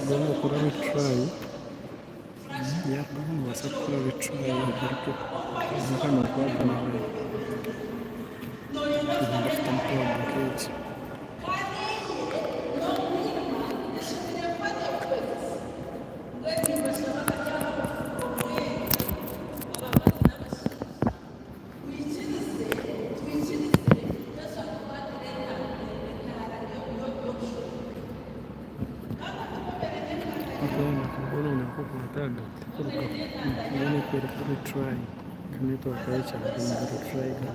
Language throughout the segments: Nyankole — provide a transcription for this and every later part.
Waaba retry, yarugaho nobaasa kukora retry egarukeho kwonka nokwata noyenda kutandika aha nk'egi. Akabonero nako kakwata ahagati kurugaho mbwenu ekwereka retry nka network yakyaguma retry enyima.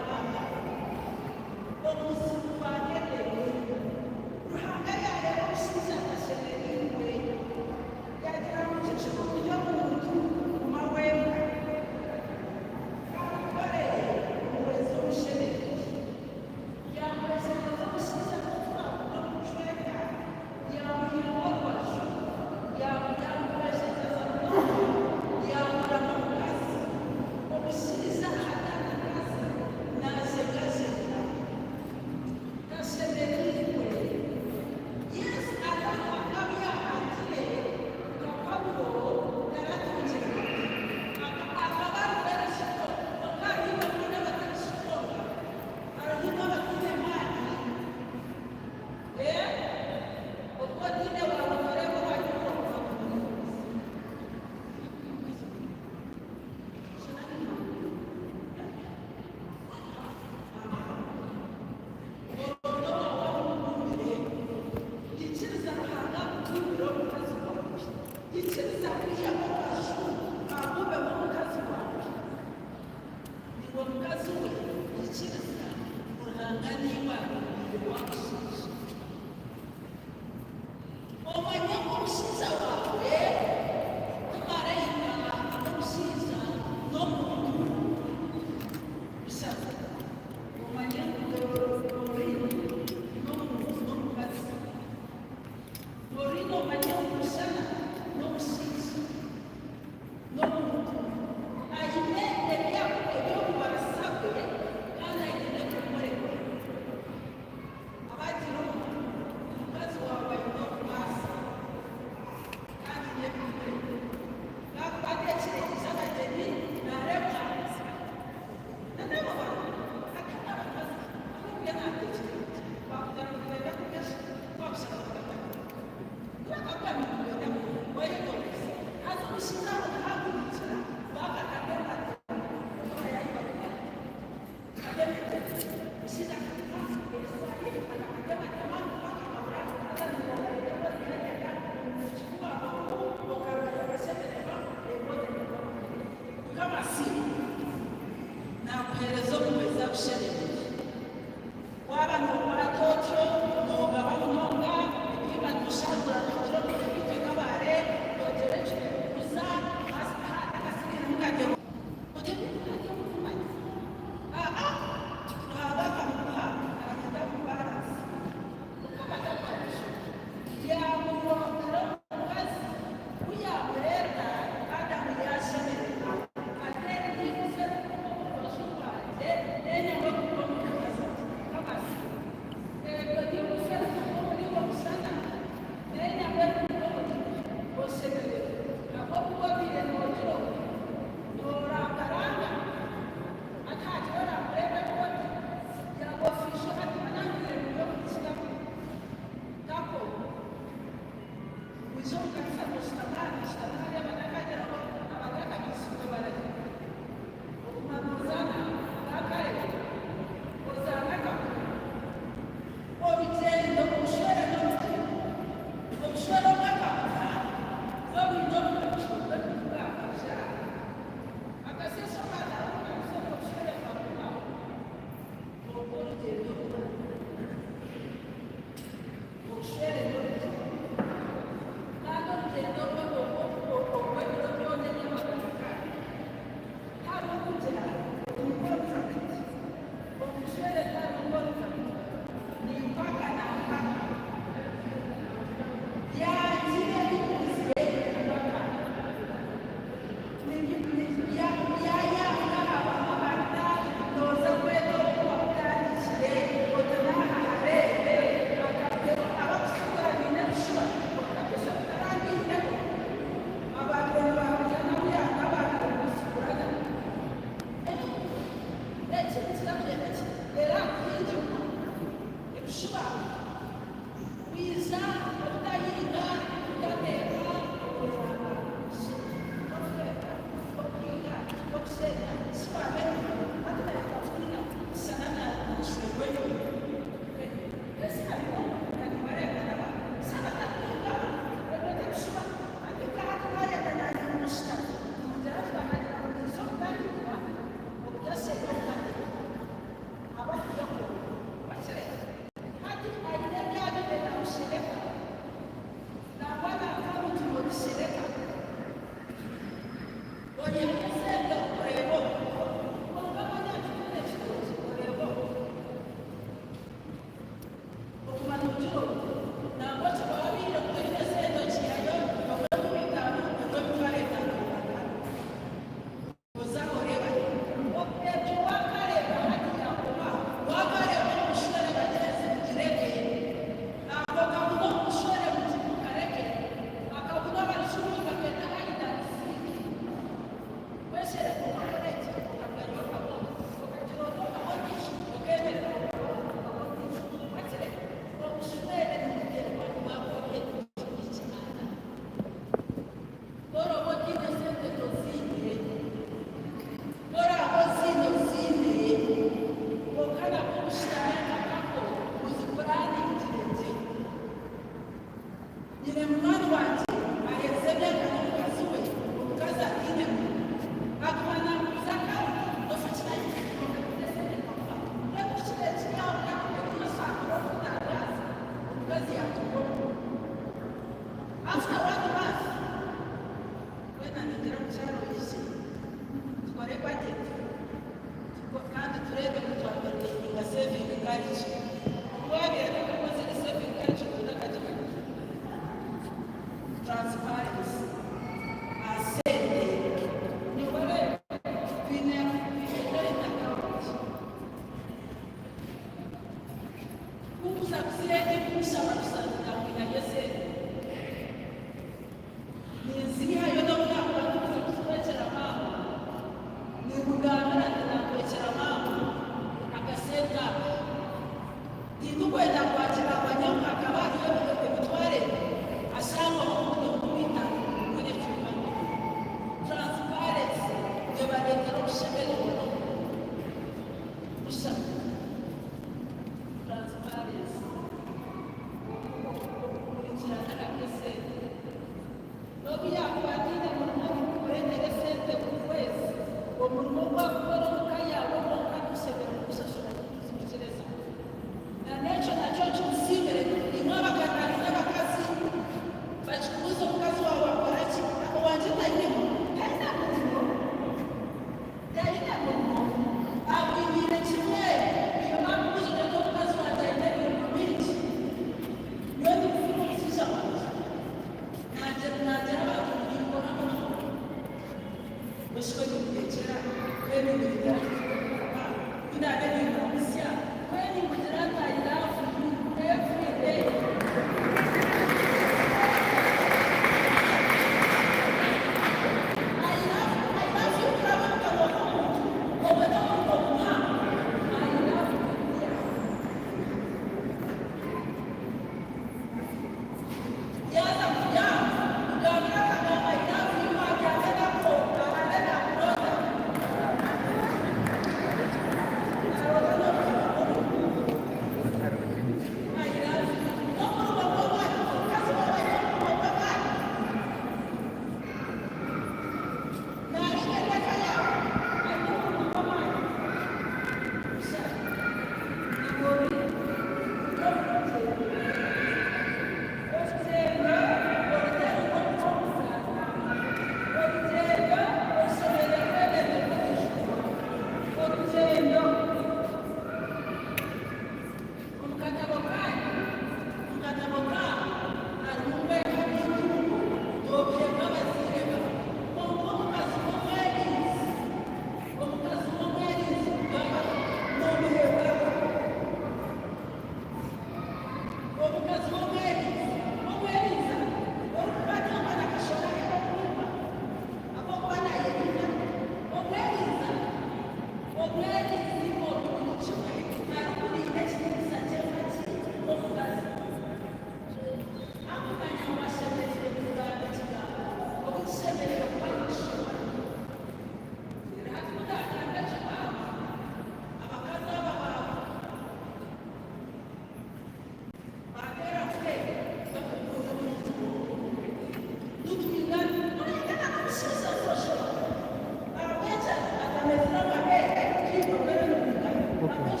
Koko.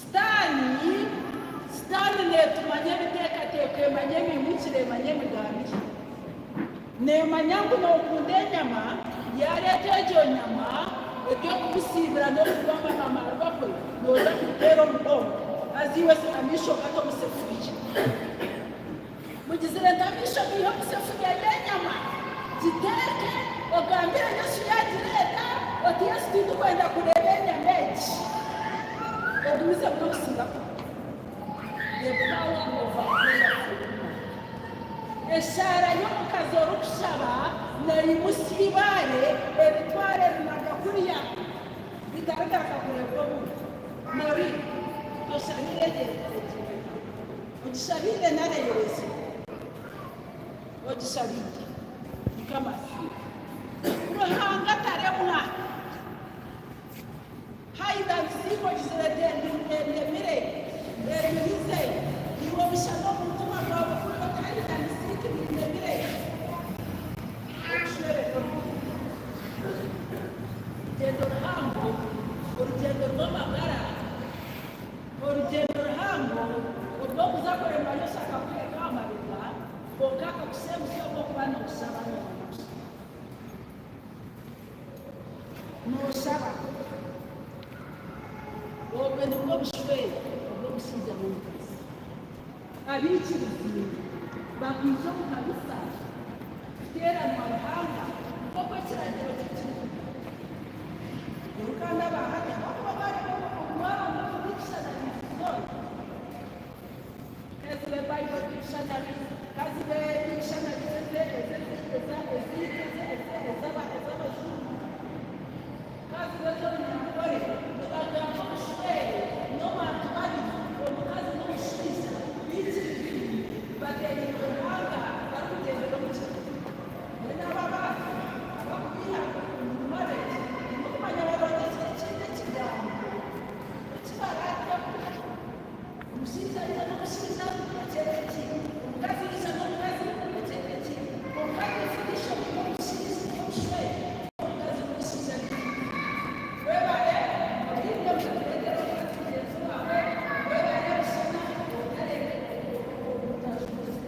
Sitaani, Sitaani neetumanya ebiteekateeko, emanya emiimukire, emanya emigambire. Neemanya ngu nookunda enyama, yaareeta egyo nyama, eby'okumusiibura n'okugamba amaarwa kwe, nooza kumuteera omugongo. Haza iwe amaisho gata omu sefuriya. Mugizire nti amaisho gaihe omu sefuriya y'enyama, giteeke, ogambire Yesu yaagireeta, oti Yesu tindikwenda kureeba enyama egi. Ogumizemu n'okusiiba kwe. The power of a prayerful woman. Eshaara y'omukazi orikushaba neyimutsya eibaare eritwara erinaga kuriya ritarigaruka kureebwa obundi. Marie, toshabire egyo ogishabiire nari eyerezire? Ogishabiire. Mukama asiimwe. Ruhanga taremwa. Hide and seek ogizire oti endemire, eruhize, iwe omushana omu mutima gwawe kuri oti hide and seek nindemire. Okushwererwa omuntu. Orugyendo ruhango, orugyendo rw'amagara, orugyendo ruhango orw'okuza kurema Yesu akakureka aha mabega kwonka akakushembutsya ahabw'okuba nooshaba nooshaba. Nooshaba. Obwo nibwo bushwere obw'omushaija n'omukazi. Abaikirizi bakaija omu kanisa kuteeranwa Ruhanga nk'oku ekiragiro kye kirikugamba. Reero kandi aba hati ahabw'okuba baareeba omwanga omu dictionaries zoona, Ka zibe Bible dictionaries, ka zibe dictionaries ez'abajungu, ka zibe ez'Orunyankore, nibagamba obushwere n'abantu babiri, omukazi n'omushaija, baikiriziine, bateeraine Ruhanga, barikugyendera omu kiragiro. Mbwenu abo abantu abarikubeiha ngu marriage, tibarikumanya barondekire ekindi ekigambo eki baraateho. Omushaija aija n'omushaija ekyeta eki, omukazi aija n'omukazi ekyeta eki. Kwonka definition y'omushaija y'obushwere n'omukazi n'omushaija ni kimwe. Webare obwire mutatureetera omukazi mugyenzi waawe, webare bushana otare otajuguza.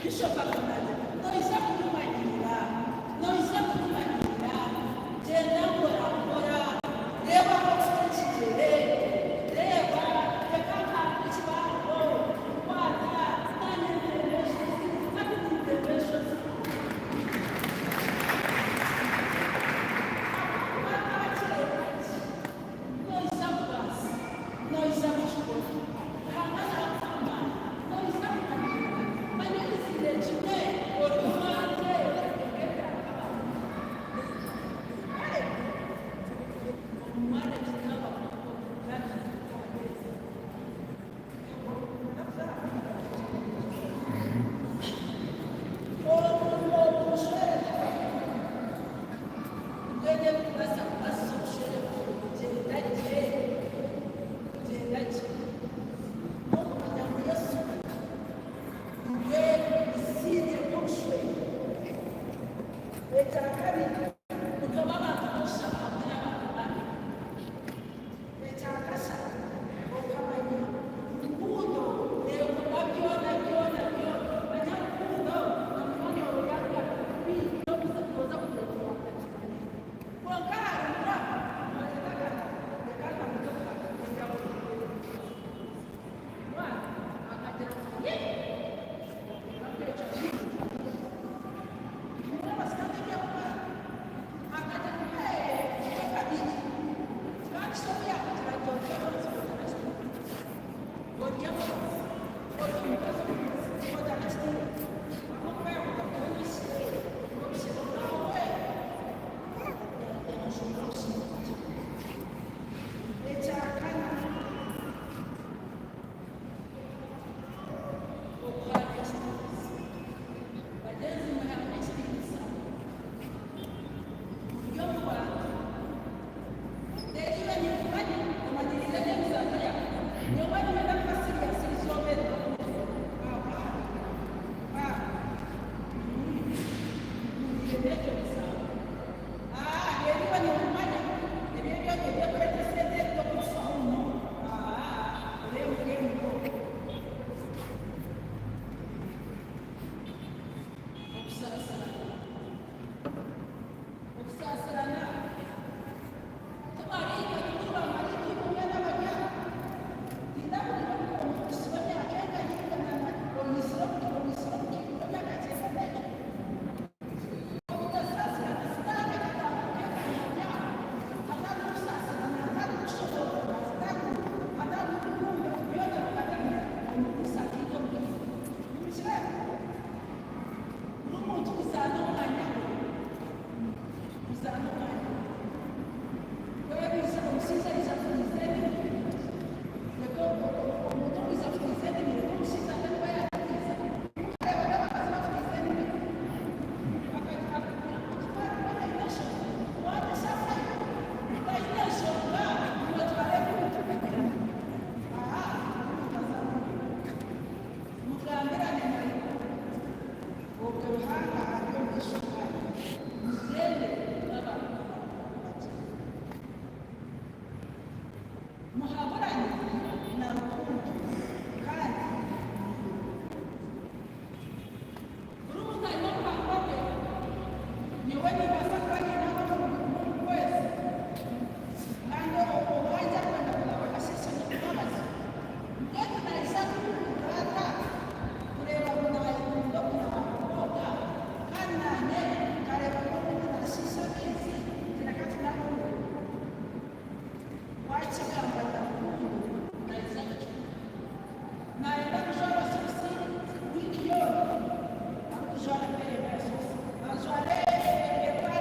Bishop akamanya noija kubimanyiira, noija kubimanyiira, gyenda mpora mpora, reeba ahu orikuta ekigyere, reeba, reka nkambe ekibaho, kwata, naanye nteebe enshozi, hati ninteeba enshozi. Ahabw'okuba naakireeba gye. Noija kubaasa. Noija kukikora. Ruhanga naakuha amaani. Noija kumanyirira. Manya oyiziire kimwe ori omwangye Kare omwana ekitaba Omuntu omushwere Mbwenu ebirikubaasa kubaasisa obushwere bwawe kugyenda gye, kugyenda gye, n'okumanya ngu Yesu niwe musingye gw'obushwere. Ekya kabiri, mukaba abantu b'okushaba hamwe n'abantu baanyu. Ekya kashatu, okamanya rukundo neekora byona byona byona. Manya rukundo na munywani waawe yaakugambira kubi, nooza kugira ngu waakakimanya. Kwonka hariho nooyenda reka nkamuhe Mwana akagira ngu ye Ekyakana. Okuhaana ekitiinisa. Bagyenzi muhaane ekitiinisa muri omu bantu. Reero iwe ninkumanya omanyiriire n'emizaano yaawe. Nyowe niinyenda kuba siriasi eizooba eri Mpuriire n'egyo mizaano. Reero iwe ninkumanya ebyo eby'okureeta esente ebi torikubifaho munonga. Okusaasirana. Timaraika, tituri baamaraika imwe mwena abari aha. Tindahurira omukusi w'emyaka engahi omu kiiko w'emyaka kyenda n'ekyo. Obutasaasirana, Sitaane akatandika enkambi aho hatariho kusaasirana, hatariho kushoboorora, hatariho kukunda, byona bikagamira omu kusa akaita omukazi. Nimukireeba? Buri muntu kuzaana omwanya gwe, kuzaana omwanya gwe. Webiija omushaija aija kutiiza endimi, reka omuntu okwija kutiiza endimi, reka omushaija abe niwe yaagitiiza. Mukareeba n'abakazi bakutiiza endimi? Taine nshonga, iwe twara ebintu. Mugambirane na rukundo. Obwo Ruhanga ari omu maisho gaanyu. Mugyende n'abantu bakye. Muhaburane na rukundo kandi mworobe. Buri muntu aine obuhangwa bwe. Nyowe nimbaasa kuba nyine abaana omu kwezi kandi owangye arikwenda kunaaba akasheeshe n'omubabazi. Mbwenu naija kuhurira ata kureeba ngu naayekunda okunaaba kwonka kandi naanye nkareeba ngu obundi naashiisha amaizi ngira tunaabe omu Waakigamba na rukundo naija kukikora. Naayenda kujwara sokisi wiiki yoona arikujwara pair emwe ya sokisi. Ajware empare.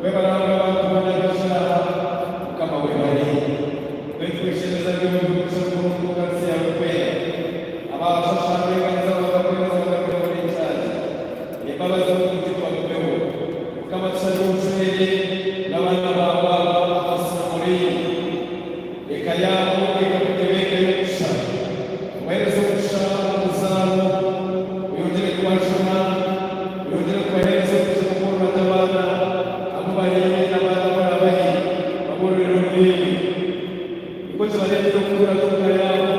Webale ahabw'abantu boona abaijire aha. Mukama webale. Nitukweshengyereza ngu iwe omugisha oguruga omu kanisa yaawe erikwera. Abaashasha abeekanisa bakakwebaza bakakureeba ori ekyaazi. Embabazi n'oburungi bubagumeho. Mukama tushabire obushwere n'abaana baawe aba abashemereire. Eka yaabo eba eka y'omugisha. Obaheereze omugisha omu buzaaro, oyongyere kubajuna, oyongyere kubaheereza omugisha gw'okworora gye abaana abu bahaire n'abandi abu oraabahe, baboororere omuri iwe. Nikwo kibareetere okutuura gye omu ka yaabo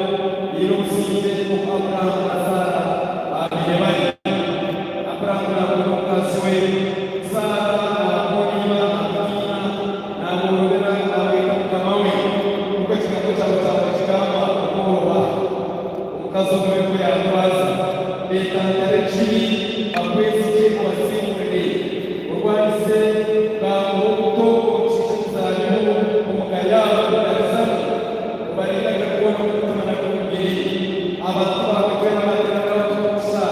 baine obusingye nk'oku Abrahamu na Saara baabaire bari. Abrahamu naakunda omukazi we Saara, naakunda iba, naamutiina, Naamworobera, naamweta mukama we, nk'oku ekigambo kyawe kyaba nikigamba, okworoba. Omukazi ogwo nikwo yaatwaza. Beetantare ekibi, bakwesigye, obasingurire. Orwanise bwangu obuto omu kiikyo ekizaabibu omu ka yaabo otarizamu. Obarinde akabi koona ak'omutima n'ak'omubiri. Abantu baawe twena bateera n'abatukukusa.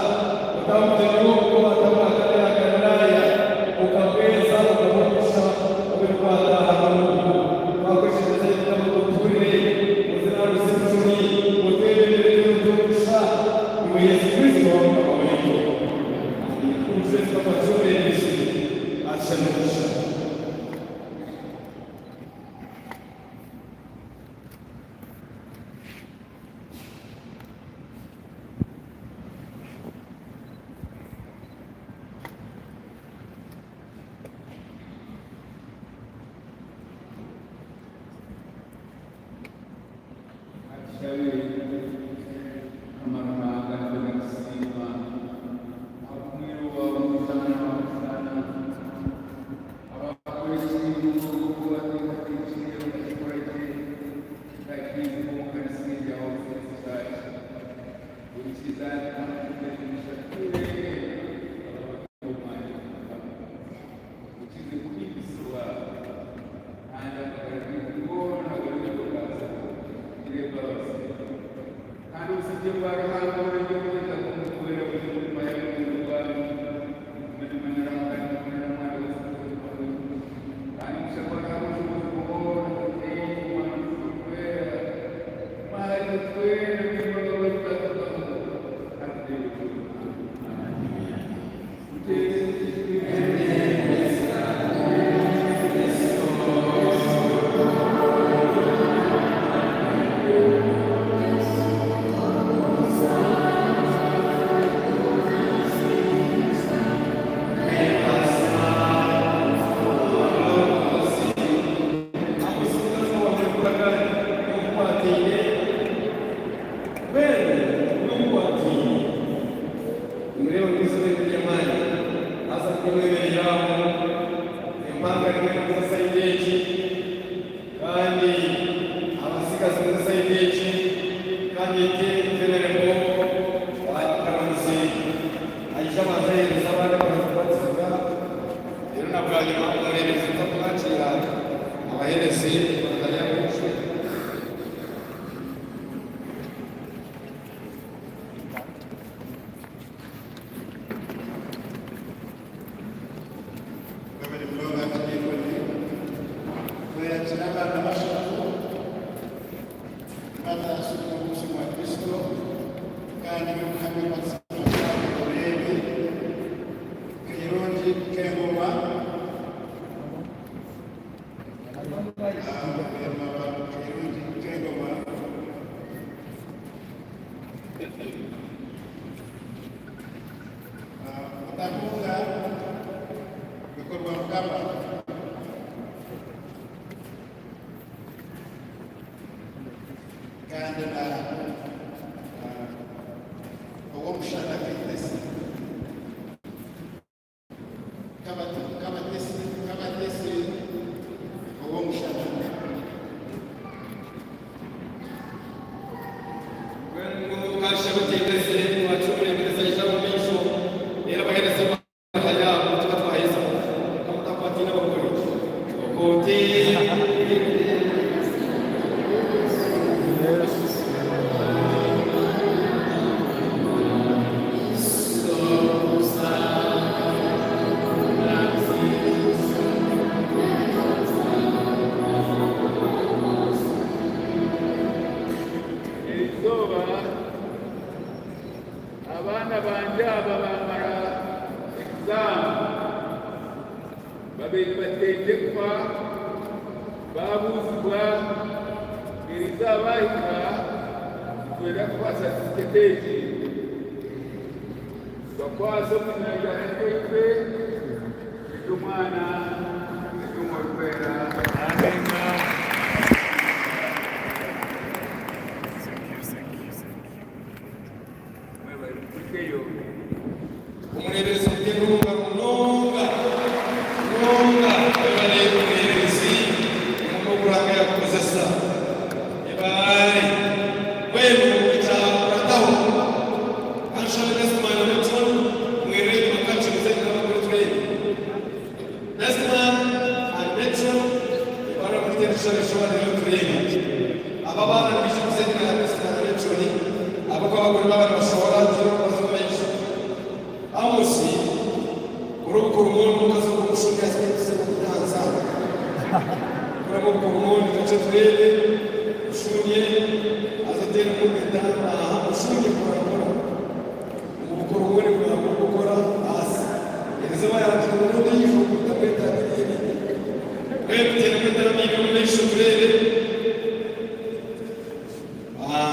Otaha omugyenyi w'obuto atari wa Kane ya Galilaaya, okabweza, okabuha omugisha. Obirikwata aha n'obu, twakweshengyereza ai Mukama ngu otuhurire, oze aha ruzibucumi, otwebembere twena otuhe omugisha, Iwe Yesu Kristo Mukama waitu. Amiina. Omucureezi Papa Julius atushabire omugisha. Katushabe. Mukama Ruhanga nitwenda kusiima ahabw'omwiru waawe Omuzaana wa Muzaana abaakora ekintu nk'oku wateekateekire okakikora gye kikahikirizibwa omu kanisa egi ya All Saints Church. Oikiriza Mukama kutugira emigisha twena Omwanya Mukama okize kuhimbisibwa kandi amagara gaitu goona gabe kugira embabazi kandi obusingye bwa Ruhanga oburengye obwengye bw'omukwera buri omu mitima y'ab'omwoyo gwanyu nitumanya Ruhanga nitumanya na Mwana we kandi omugisha gwa Ruhanga obushobozi bwona Tataitwe Omwana Orikwera gume ahariitwe twena n'embabazi za Mukama hati n'ebiro byona. Nimureeba ngu eizooba eri n'ery'amaani. Haza muri mwemereire aho, empanga rimwe riri sayidi egi, kandi abatsigazi bari sayidi egi, kandi ete venerable Karamuzi aije abanze aheereze abandi abaherize kubatizibwa, reero na bwanyima omureeberezi naija kumwakiira abaheereze embaga y'ab'omushwe. Webale munonga Kadiikoni. Tweyakira abaana bashatu bataasirwe omu nsi mwa Kristo kandi b'okuhamya obatizibwa kyabo oreebe Kairungi Kengoma Kairungi Kengoma Mutakunga bikorwa Mukama. Kandi na Owomushana Kaitesi. Kabatesi, Kabatesi Owomushana. Mbwenu kasha bateebereze twakira omureeberezi aija omu maisho reero abaheereze embaka yaabo tuba twaheza ka mutakwataine abagore okwo oti. Neija kufa, baabuuzibwa, Eriizooba baahika, nitwenda kukuha satifiketi egi. Tubakwase omu iziina rya Tataitwe, n'ery'Omwana, n'ery'Omwoyo Orikwera. Amiina. Mwebare mukurikeyo. Omureeberezi muteere omu ngaro munonga munonga. Webare omureeberezi omurimo ogu Ruhanga yakukozesa. Yebare. Mbwenu ekyakurataho kanshabe Bestman na Matron mwirire enyima kakye muze n'abakuru tureebe. Bestman and Matron yebare okuteera ekishushani ekishushani reero tureebe. Aba abaana nibaija kuza enyima ya Bestman na Matron ahabw'okuba abakuru baaba nibashohora tihaine orikubaza omu maisho. Amos, Kora obukoromoni omukazi ogwo omushumbi aze kutanza. Koramu obukoromoni kakye tureebe. Oshumye haza oteeremu entanda aha oshumye mpora mpora. Omu bukoromoni bwawe orikukora baasi erizooba yaagira ngu n'ondiijo kutamu entanda eri ebiri. Mbwenu teeramu entanda ibiri omu maisho tureebe. Aha,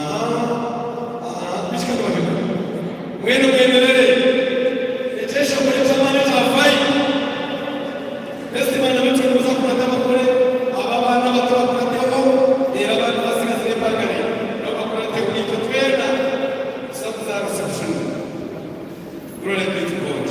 aha, biki kandi babimanya. Mbwenu mwemerere. Ekyeshongoro eky'amaani ekya Fire. Best man na Metro nibaza kukurata bakore, aba abaana abato bakurateho, reero abandi basigazire empangare nabo bakurateho. Itwe twena nituza kuza aha reception. Glory be to God.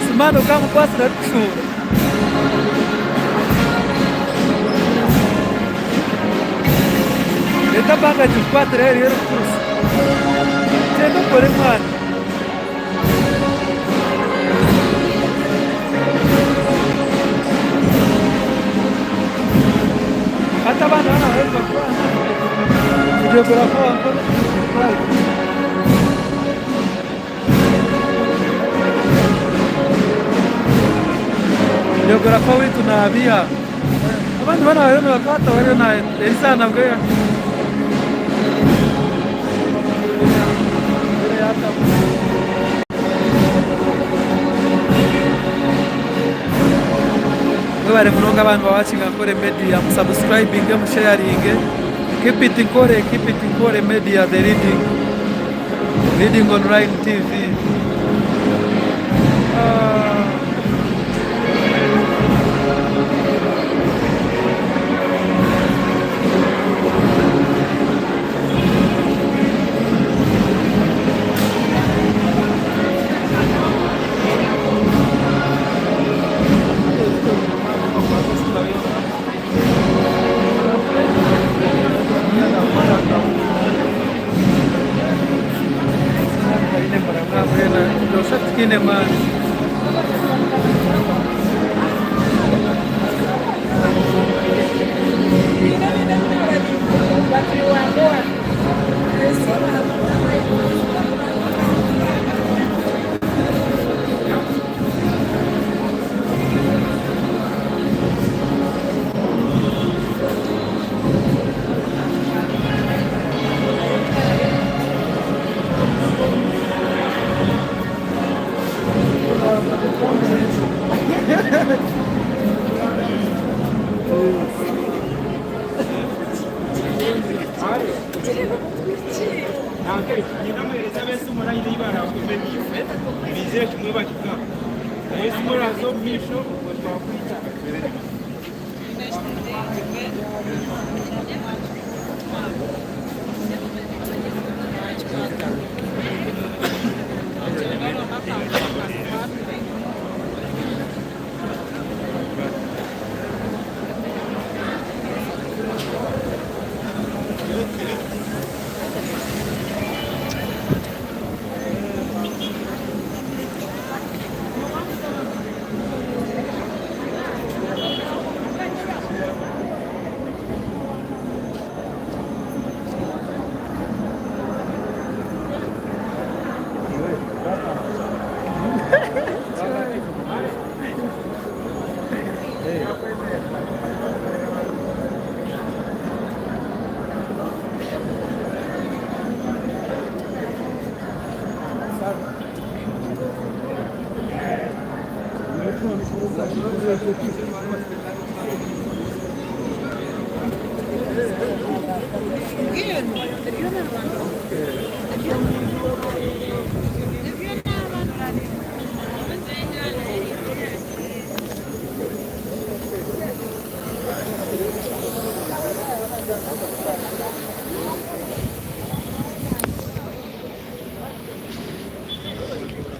Simani okamukwasire arikushuura. Reeta bag agikukwatire eriyo erikukurusa. Gyenda okore mwana. Hati abaana boona bariyo nibarwana. Videographer wankora. Videographer waitu nabiha. Abandi boona bariyo nibakwata bariyo na Elisa nabwo Mwebare munonga abantu ba watching Ankole Media mu subscribinge mu sharinge keep it Nkole keep it Nkole Media the leading leading online TV. Ah.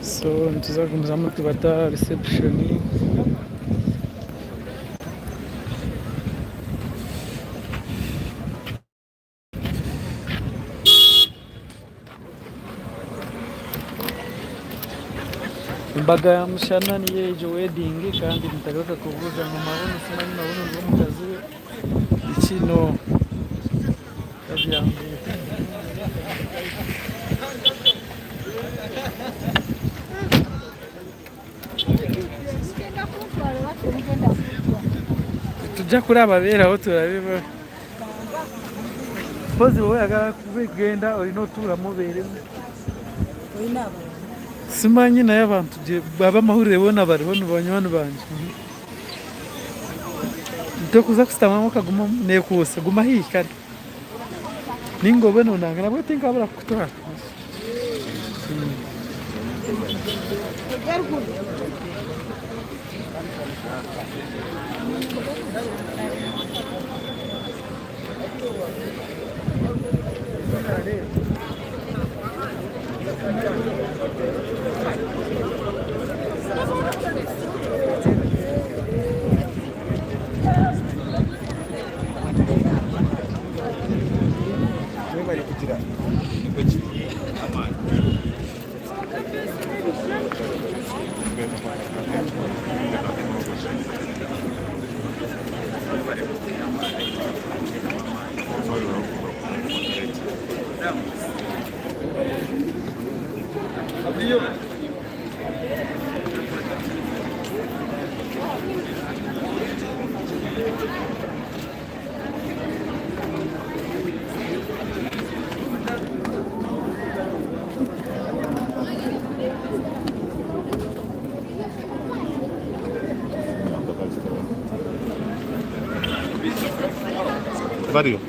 So nituza kugumizamu nitubata aha reception. Embaga ya mushana niyo egyo wedding kandi mutagaruka kubuuza ngu mabuno simanyi mabuno ngu omukazi we biki no babyanguhi. Nituja kurababeraho turabe mpozi woba oyagala kugenda oyine otuuramu obeeremu. Simanyi naye abantu ab'amahurire boona bariho ni banywani bangye. Tokuza kushutamamu okaguma neekuusa guma haihi kare ninga obe nonanga nabwo tinkabura kukutwara. Bariyo.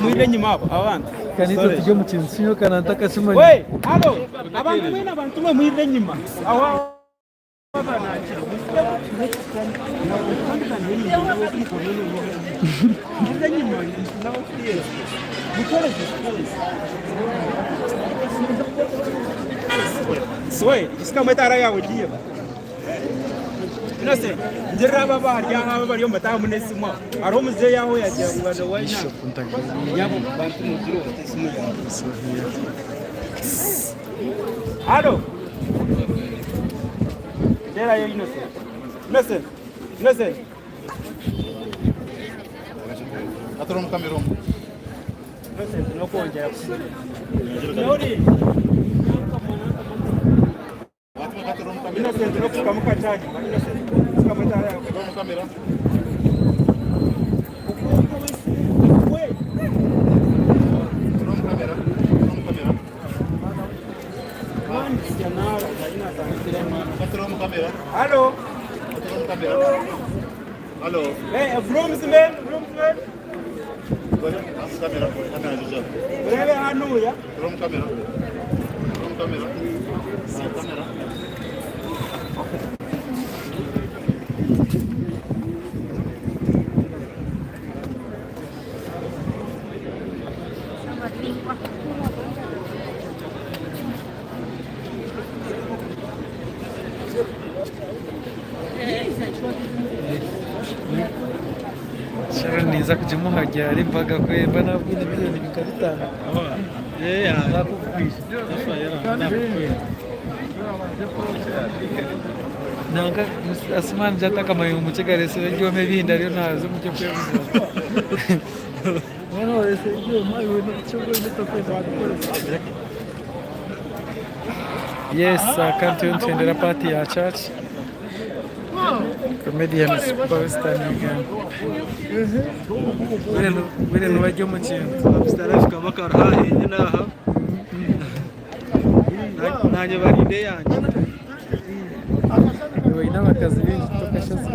Mwirire enyima abo abantu. Kandi itwe turi omu kintu kinyoka na ntakakimanya. We, halo, abantu mwena abantu mwe mwirire enyima. Aho aho Mwirire enyima. Swe, isika etara yawe giye. Innocent, ngirira aba bari aha aba bari omu batahamu n'esimu aho. Hariho omuzeeyi aho yagira ngu bano waina. Nyabo bantu mugire oti esimu yawe. Halo. Terayo Innocent. Innocent. Innocent. Atari omu kamera omu. Innocent n'okwongyera. Nori. Innocent n'okufukamu kachaji. Innocent. Fukamu etaara yawe. Omu kamera. Omu kamera. Omu kamera. Atari omu kamera. Halo. Atari omu kamera. Halo. Hey, groomsmen, groomsmen. Omu kamera. Kamera jija. Urebe hanuya. Omu kamera. Omu kamera. Kamera. Sharon ninza kugimuha ryari mbaga kwemba nabwine miliyoni nka bitano. Nakubwije. Nanka Asumani jataka mayo mukigarese ebyoma ebindi ariyo naza omu kyokwebuza. Mwana warese ebyoma iwe n'ekyokwenda kukoresa. Yes, akantu ntwendera party ya church. Comedian Super Western Uganda. Bwire nibajya omu kintu. Abasitari kabaka hahenye naha nanye barinde yanje. Baine abakazi baingi tokashazi.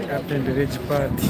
Captain Rage Party.